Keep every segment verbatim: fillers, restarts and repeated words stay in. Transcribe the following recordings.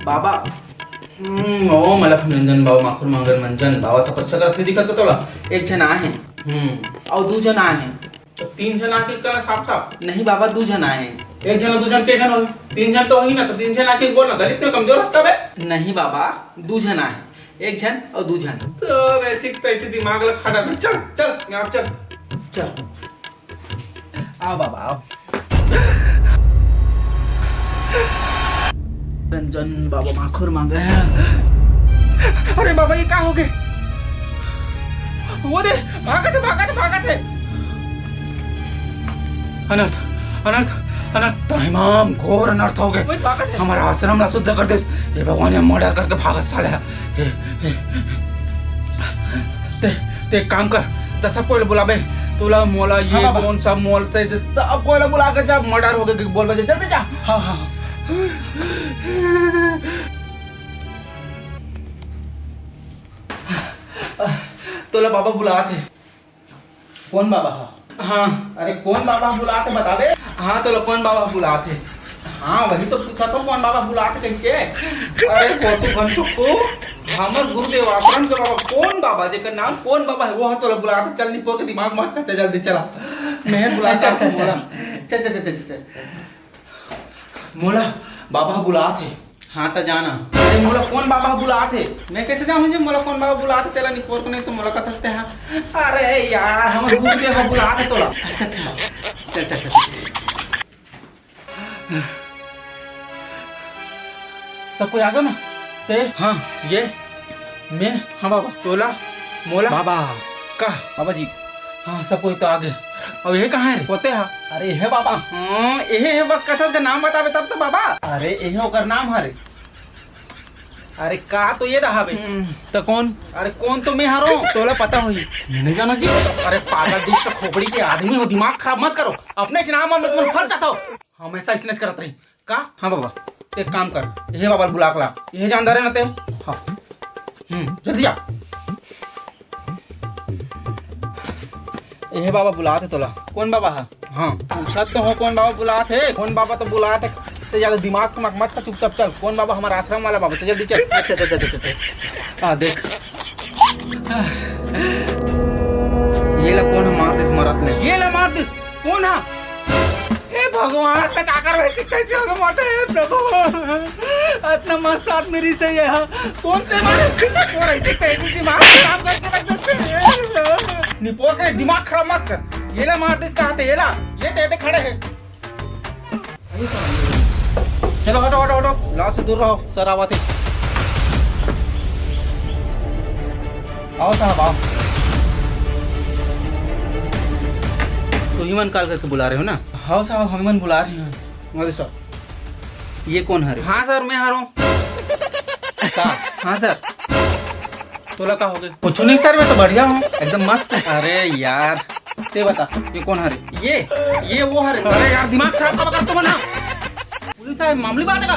बाबा। हम्म, ओम अलख निरंजन बाबा माखुर मंगल मंजन बाबा तपस्या करत नहीं दिखत का तोला? एक झन आए हे। हम्म, अउ दू झन आए हे। तो तीन झन आके कहना साफ साफ। नहीं बाबा, दू झन आए हे। एक झन अउ दू झन के झन होही? तीन झन तो होही ना, तो तीन झन आके बोलना, गलित में कमजोर हस का बे? नहीं बाबा, दू झन आए हे, एक झन अउ दू झन। तो ऐसी तैसी दिमाग ला खा डाल। चल चल, यहाँ चल। चल। आ बाबा, आ। रंजन बाबा माखुर मांगे हैं। अरे बाबा, ये का हो गए? वो दे, भागत है, भागत है, भागत है। अनर्थ, अनर्थ, अनर्थ, त्राहिमाम, घोर अनर्थ हो गए। वही भागत है। हमारा आश्रम ला शुद्ध कर दे। हे भगवान, ये मर्डर करके भागत साले। हे, हे। ते, ते एक काम कर, त सबको बुलाबे, तोला, मोला, ये हाँ, बाबा। कौन सा मोल ते, ते सबको बुला के जा, मर्डर हो गया, बोल बजे, जल्दी जा। हाँ, हाँ, हाँ। तोला बाबा बुलात हे। कौन बाबा हा? हाँ। अरे कौन बाबा बुलात हे बताबे? हाँ, तोला कौन बाबा बुलात हे? हाँ, वही तो पूछत हों, कौन बाबा बुलात हे कहिके। अरे कोचू घन चुक्कू, हमर गुरुदेव आश्रम के बाबा, कौन बाबा, जेकर नाम कौन बाबा हे, वो हा तोला बुलात हे। चल निपोर के दिमाग मत खा, चल जल्दी चला। मैं बुलात हों, चल, चल, चल। चल, चल, चल, चल, चल। मोला बाबा बुलात हे। हाँ, त जाना। अरे, मोला कौन बाबा बुलात हे? मैं कैसे जानूं जी मोला कौन बाबा बुलात हे? तेला निपोर को नहीं तो मोला कथस ते हा। अरे यार, हमर गुरुदेव हा बुलात हे तोला। अच्छा, अच्छा। चल, चल, चल, चल। सब कोई आ गया ना? ते? हाँ, ये मैं? हाँ बाबा। तोला? मोला? बाबा। का? बाबा जी। हाँ, सब कोई तो आ गए। अब ये कहाँ है रे? पोते हा। अरे हे बाबा। हाँ, ये है, बस कथस का नाम बताबे तब तो बाबा। अरे ये है ओकर नाम हरे। अरे का तो ये दहाबे। हम्म, तो कौन? अरे कौन तो मैं हरो, तोला पता होही। मैं नहीं जाना जी। अरे पागल दुष्ट खोपड़ी के आदमी हो, दिमाग खराब मत करो। अपने च नाम में तुम फंस जाता हो। हमेशा इसने करत रही। का? हाँ बाबा, ते एक काम कर, ये बाबा बुला के ला, ये जानदार है ना ते? हाँ। हम्म, जल्दी आ। ये बाबा बुलात हे तोला। कौन बाबा हा? हाँ। पूछत तो हों कौन बाबा बुलात हे, कौन बाबा तो बुलात हे। ते ज्यादा दिमाग को मत, मत खा, चुपचाप चल। कौन बाबा? हमारा आश्रम वाला बाबा। चल जल्दी चल। अच्छा, अच्छा, अच्छा, अच्छा, अच्छा। आ देख। ये ला कौन हा मार दिस मरत ले? ये ला मार दिस। कौन हा? हे भगवान, मैं का करवे, चित्ता से होके मरते, हे प्रभु। इतना मस्त आदमी रही से ये हा। कौन ते मारे? वो रही चित्ता से दिमाग खराब करके रख देते हैं। निपोर के दिमाग खराब मत कर। ये ला मार दिस कहाँ थे? ये ला, ये ते, ते खड़े हैं। चलो हटो, हटो, हटो, लाओ से दूर रहो, सर आवा थे। आओ साहब, आओ। तो ही मन काल करके बुला रहे हो ना? हाँ साहब, हम मन बुला रहे हैं। अरे सर, ये कौन हरे? हाँ सर, मैं हरो। का? हाँ सर। तोला का हो गए? कुछ नहीं सर, मैं तो बढ़िया हूँ, एकदम मस्त। अरे यार, ते बता, ये कौन हरे? ये, ये वो हरे सर। अरे यार, दिमाग खराब का बता तुम ना। पुलिस आए, मामूली बात है का?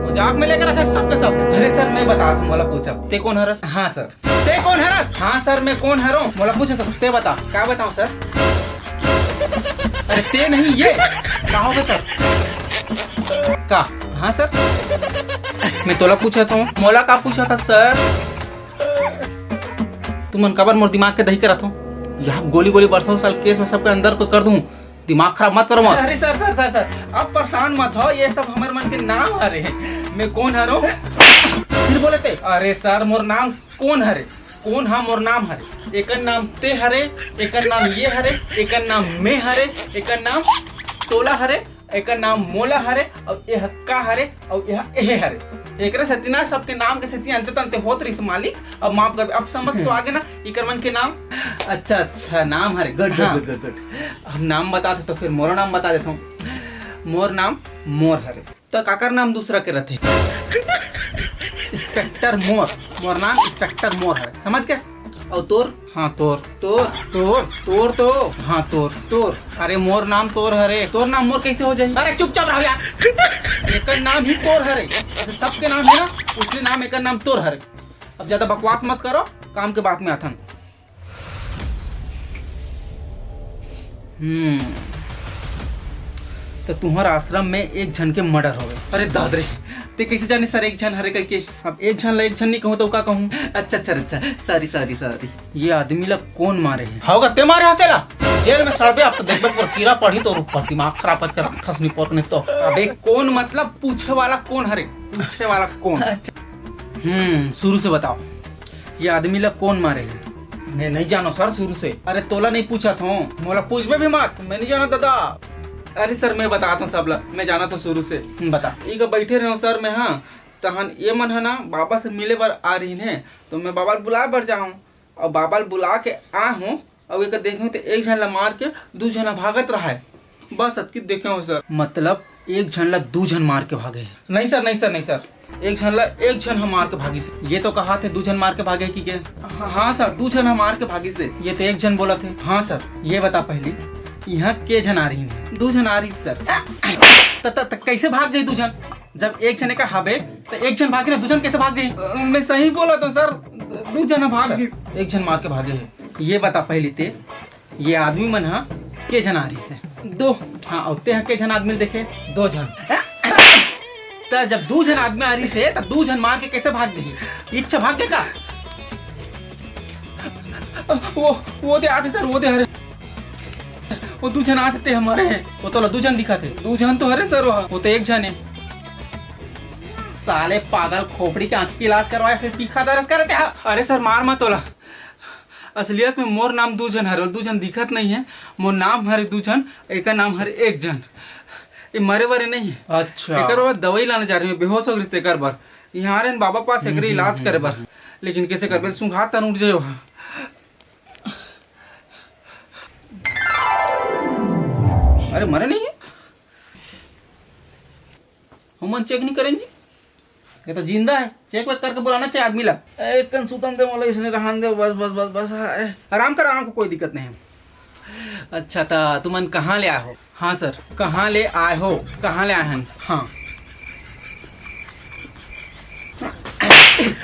मजाक में लेकर रखे सबके सब। अरे सर, मैं बता दूं, मोला पूछा। ते कौन हरस? हाँ सर। ते कौन हरस? हाँ सर, मैं कौन हरो? मोला पूछा तो ते बता। का बताऊं सर? अरे ते नहीं, ये। का होगे सर? का? हाँ सर। मैं तोला पूछा था। मोला का पूछा था सर? तुमन काबर मोर दिमाग के दही करत हो? यहाँ गोली गोली बरसाओ, साल केस में सबके अंदर को कर दूं। दिमाग खराब मत करो मत। अरे सर, सर, सर, सर, आप परेशान मत हो, ये सब हमर मन के नाम हरे। मैं कौन हरो? फिर बोले ते, अरे सर, मोर नाम कौन हरे? कौन हा मोर नाम हरे? एकर नाम ते हरे, एकर नाम ये हरे, एकर नाम मैं हरे, एकर नाम तोला हरे, एकर नाम मोला हरे, अउ एह का हरे, अउ एह एहे हरे। एकरे सेती ना सबके नाम के सेती अंते तंते होत रहिस मालिक, अब माफ कर, अब समझ तो आगे ना, इकर मन के नाम। अच्छा, अच्छा, नाम हरे, गुड, गुड, हाँ। गुड, गुड, गुड। हम नाम बताते तो फिर मोरो नाम बता देता हूँ। मोर नाम मोर हरे। तो काकर नाम दूसरा के रथे? इंस्पेक्टर मोर, मोर नाम इंस्पेक्टर मोर हरे, समझ गए? अउ तोर? हाँ, तोर। तोर? तोर? तोर तो? हाँ, तोर। तोर? अरे, मोर नाम तोर हरे। तोर नाम मोर कैसे हो जाही? अरे, चुपचाप रहो यार। एकर नाम ही तोर हरे। जैसे सबके नाम है ना, उसने नाम एकर नाम तोर हरे। अब ज्यादा बकवास मत करो, काम के बात में आथन। हम्म। त तुंहर आश्रम में एक झन के मर्डर होवे। अरे दाद रे, ते कैसे जाने सर एक झन हरे कहिके? अब एक झन ला एक झन नहीं कहूँ तो का कहूँ? अच्छा अच्छा अच्छा, सॉरी सॉरी सॉरी। ये आदमी ला कौन मारे हे? होगा ते मारे हसेला। जेल में सड़बे, अब तो देखबे पर कीड़ा पड़ी तो ऊपर दिमाग खराब करके राखस नहीं पोत नहीं तो। अबे कौन मतलब पूछे वाला कौन हरे? पूछे वाला कौन? हम्म, शुरू से बताओ, ये आदमी ला कौन मारे हे? मैं नहीं जानो सर शुरू से। अरे तोला नहीं पूछा था, मोला पूछबे भी मत, मैं नहीं जाना दादा। अरे सर मैं बताता हूँ सब ला, मैं जाना था शुरू से। हम्म, बता। इका बैठे रहे सर मैं, हाँ, तहन ये मन है ना बाबा से मिले बर आ रही है, तो मैं बाबा ला बुलाए बर जाऊँ और बाबा ला बुला के आ हूँ और एक देखे हूँ तो एक झन ला मार के दू झन भागत रहा है। बस अतकी देखे हूँ सर। मतलब एक झन ला दू झन मार के भागे है? नहीं सर, नहीं सर, नहीं सर, एक झन ला एक झन ह मार के भागी से। ये तो कहा थे दू झन मार के भागे कि के? हाँ सर, दू झन ह मार के भागी से। ये तो एक झन बोला थे। हाँ सर, ये बता पहली, यहाँ के झन आ रही है? दू झन आ रही सर। त, त, त कैसे भाग जाई दू झन? जब एक झन का हबे तो एक झन भागे ना, दू झन कैसे भाग जाई? मैं सही बोला तो सर, दू झन भाग गई। एक झन मार के भागे है। ये बता पहली ते, ये आदमी मन हा के झन आ रही से? दो। हाँ, और ते हा के झन आदमी देखे? दो झन। त जब दू झन आदमी आ रही से त दू झन मार के कैसे भाग जाही? इच्छा भाग के का? वो वो दे आते सर, वो दे हरे। वो दू झन आते ते हमारे हैं। वो तो ला दू झन दिखा थे। दू झन तो हरे सर, वो वो तो एक झन है। साले पागल, खोपड़ी के आंख के इलाज करवाए फिर तीखा दरस करे ते हा। अरे सर मार मत तोला। असलियत में मोर नाम दू झन हरे, दू झन दिखत नहीं है। मोर नाम हरे दू झन, एकर नाम हरे एक झन। ये मरे वरे नहीं है। अच्छा। एकर बर दवाई लाने जा रही हूँ, बेहोश हो गई तेकर बर। यहाँ आ रहे हैं बाबा पास एकरे इलाज करे बर, लेकिन कैसे करबे, सूंघात तन उठ जाए वहाँ। अरे मरे नहीं है, हमन चेक नहीं करें जी। ये तो जिंदा है, चेक वेक करके बुलाना चाहिए आदमी ला। ए, कन सुतन दे मोला, इसने रहन दे, बस, बस, बस, बस, हाँ, ए। आराम कर, आराम को कोई दिक्कत नहीं है। अच्छा, त तुमन कहाँ ले आए हो? हाँ सर। कहाँ ले आए हो? कहाँ ले आए हैं? हाँ।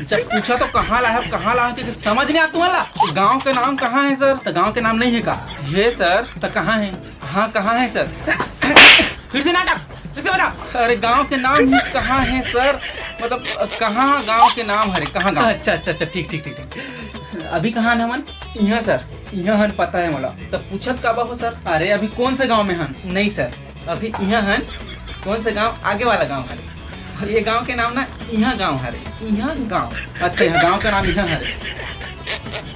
जब पूछा तो कहाँ लाए हो, कहाँ लाए हो, कि समझ नहीं आता तुम्हारा? गांव के नाम कहाँ है सर? तो गांव के नाम नहीं है का? हे सर, तो कहाँ है? हाँ, कहाँ है सर? फिर से नाटक, फिर से बता। अरे गांव के नाम ही कहाँ है सर? मतलब कहाँ गांव के नाम हरे, कहाँ गांव? अच्छा अच्छा अच्छा, ठीक ठीक ठीक ठीक। अभी कहाँ हन हमन? यहाँ सर, यहाँ हन पता है मोला। तब पूछत काबर हो सर? अरे अभी कौन से गांव में हन? नहीं सर, अभी यहाँ हन। कौन से गांव? आगे वाला गांव हरे। और ये गांव के नाम ना यहाँ गांव हरे, यहाँ गांव। अच्छा, यहाँ गांव का नाम यहाँ हरे।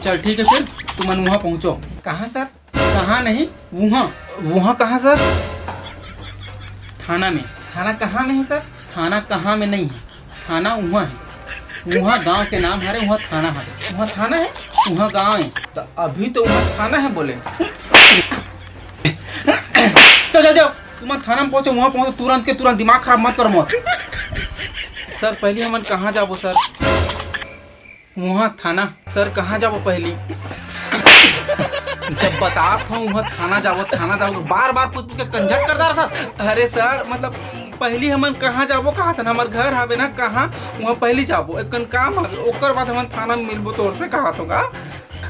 चल ठीक है, फिर तुमन वहाँ पहुँचो। कहाँ सर? कहाँ नहीं, वहाँ। वहाँ कहाँ सर? थाना में। थाना कहाँ में है सर? थाना कहाँ में नहीं है, थाना वहाँ है। वहाँ गांव के नाम हरे, वहाँ थाना हरे। वहाँ थाना है, वहाँ गांव है। तो अभी तो वहाँ थाना है बोले। चल जाओ जाओ, तुम थाना में पहुँचो, वहाँ पहुँचो तुरंत के तुरंत, दिमाग खराब मत करो मोर। सर पहले हमन कहाँ जाबो सर? वहाँ थाना। सर कहाँ जाबो पहली? जब बतात हूँ वहाँ थाना जाबो, थाना जाबो, बार बार पूछ पूछ के कंझक करता रहता। अरे सर, मतलब पहली हमन कहाँ जाबो कहा था ना, हमार घर हवे ना कहाँ, वहाँ पहली जाबो, एक कन काम हवे, ओकर बाद हमन थाना में मिलबो तोर से कहा तो का।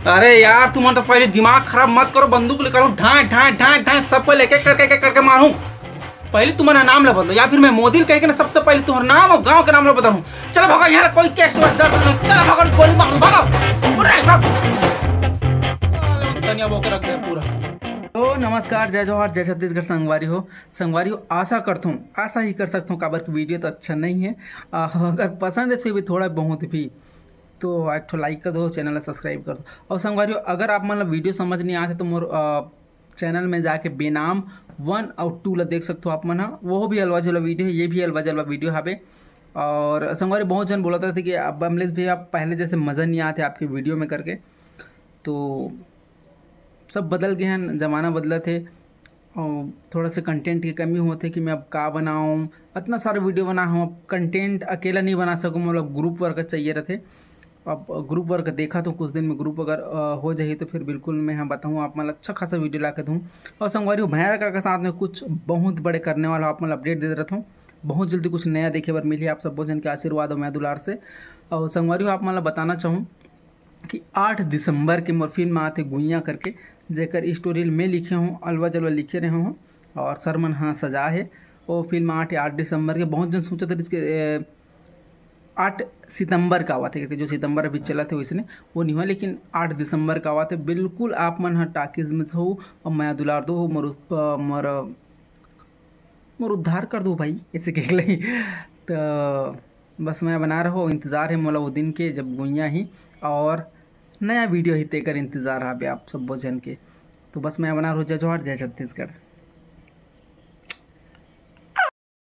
अरे यार, तुमन तो पहले दिमाग खराब मत करो, बंदूक निकालो, ढाए ढाए ढाए ढाए, सबको लेके करके करके मारूं। पहले तुम्हारा नाम ला बदलो, या फिर मैं मोदी कह के ना सबसे पहले तुम्हारा नाम और गांव के नाम ला बदलूं। चलो भागो, यहाँ कोई केस वस दर्ज नहीं। चलो भागो, गोली मारो, भागो। उरे, भाग। साले वो धनिया बोके रख दे पूरा। तो नमस्कार, जय जोहार, जय छत्तीसगढ़ संगवारी हो। संगवारी हो, आशा करता हूँ, आशा ही कर सकता हूँ, काबर की वीडियो तो अच्छा नहीं है। आ, अगर पसंद है, सो भी थोड़ा बहुत भी, तो एक ठो लाइक कर दो, चैनल ला सब्सक्राइब कर दो। और संगवारी हो, अगर आप मन ला वीडियो समझ नहीं आते तो मोर, आ, चैनल में जाके बेनाम वन और टू ला देख सकते हो आप मन हा। वो भी अलवा जलवा वीडियो है, ये भी अलवा जलवा वीडियो हवे। और संगवारी बहुत जन बोलत रहिथे कि अब अमलेश भैया पहले जैसे मज़ा नहीं आते आपके वीडियो में करके, तो सब बदल गए हैं, ज़माना बदलत है और थोड़ा सा कंटेंट की कमी होते कि मैं अब का बनाऊँ, इतना सारा वीडियो बना हूँ, अब कंटेंट अकेला नहीं बना सकूँ, मतलब ग्रुप वर्क चाहिए रहते। अब ग्रुप वर्क देखा तो कुछ दिन में ग्रुप अगर, अ, हो जाही तो फिर बिल्कुल मैं यहाँ बताऊँ आप मन ला अच्छा खासा वीडियो ला के दूँ। और संगवारी हो, भैया का साथ में कुछ बहुत बड़े करने वाला आप मन ला अपडेट देत रहता हूँ। बहुत जल्दी कुछ नया देखे बर मिली आप सब जन के आशीर्वाद और मया दुलार से। और संगवारी हो, आप मन ला बताना चाहूँ कि आठ दिसंबर के मोर फिल्म आते गुइया करके, जेकर स्टोरी मैं लिखे हूँ, अलवा जलवा लिखे रहे हूँ। और सर मन ह सजा हे। वो फिल्म आठ आठ दिसंबर के, बहुत जन सोचत रहिस के ए, आठ सितंबर का आवत हे, जो सितंबर अभी चलत हे वैसने वो नहीं हुआ, लेकिन आठ दिसंबर का आवत हे। बिल्कुल आप मन ह टाकीज में हो और मया दुलार दो हो, मोर उस- अ, मोर मोर उद्धार कर दो भाई, ऐसे कह ले। तो बस मया बना रहो, इंतजार है मोला वो दिन के जब गुइया ही और नया वीडियो ही तेकर इंतजार हाबे आप सब्बो जन के। तो बस मया बना रहो। जय जोहार, जय छत्तीसगढ़।